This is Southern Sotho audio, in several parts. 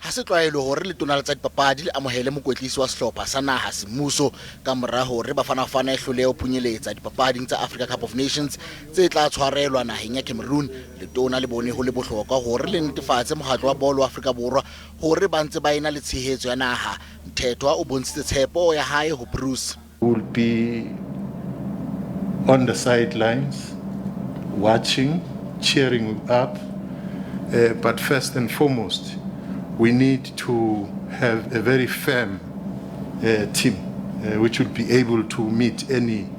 Ha se tlwaelo hore letona la tsa dipapadi le amohele mokwetlisi wa sehlopha sa naha semmuso ka mora hore Bafana Bafana e hlolehe ho phunyeletsa dipapading tsa Africa Cup of Nations tse tla tshwarelwa naheng ya Cameroon. Letona le bone ho le bohlokwa hore le netefatse mokgatlo wa bolo wa Afrika Borwa hore ba ntse ba ena le tshehetso ya naha. Mthethwa o bontshitse tshepo ya hae ho Broos. Will be on the sidelines, watching, cheering up. But first and foremost, we need to have a very firm team which will be able to meet any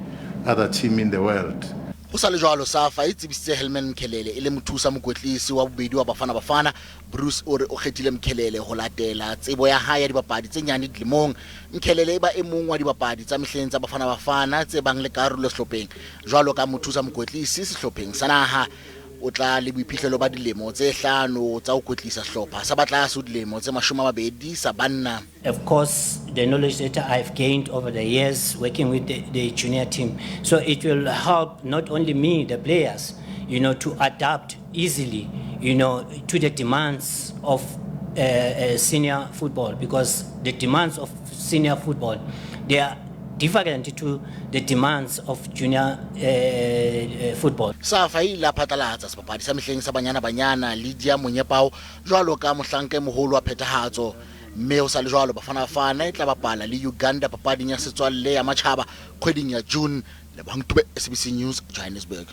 other team in the world. Ho sa le jwalo, SAFA e tsebisitse Helman Mkhalele e le mothusa mokwetlisi wa bobedi wa Bafana Bafana. Broos o re o kgethile Mkhalele ho latela tsebo ya hae ya dibapadi tse nyane dilemong. Mkhalele e ba e mong wa dibapadi tsa mehleng tsa Bafana Bafana tse bang le karolo sehlopheng jwalo ka mothusa mokwetlisi sehlopheng sa naha. O tla le boiphihlelo ba dilemo tse hlano tsa ho kwetlisa sehlopha sa ba tlase ho dilemo tse 20 sa banna. Of course, the knowledge that I've gained over the years working with the junior team. So it will help not only me, the players, to adapt easily to the demands of senior football, because the demands of senior football, they are different to the demands of junior football. SAFA e ile ya phatlalatsa sebapadi sa mehleng sa Banyana Banyana Lydia Monyepao jwalo ka mohlanka e moholo wa phethahatso. Mme ho sa le jwalo, Bafana Bafana e tla bapala le Uganda papading ya setswalle ya matjhaba kgweding ya June. Lebohang Dube, SABC News, Johannesburg.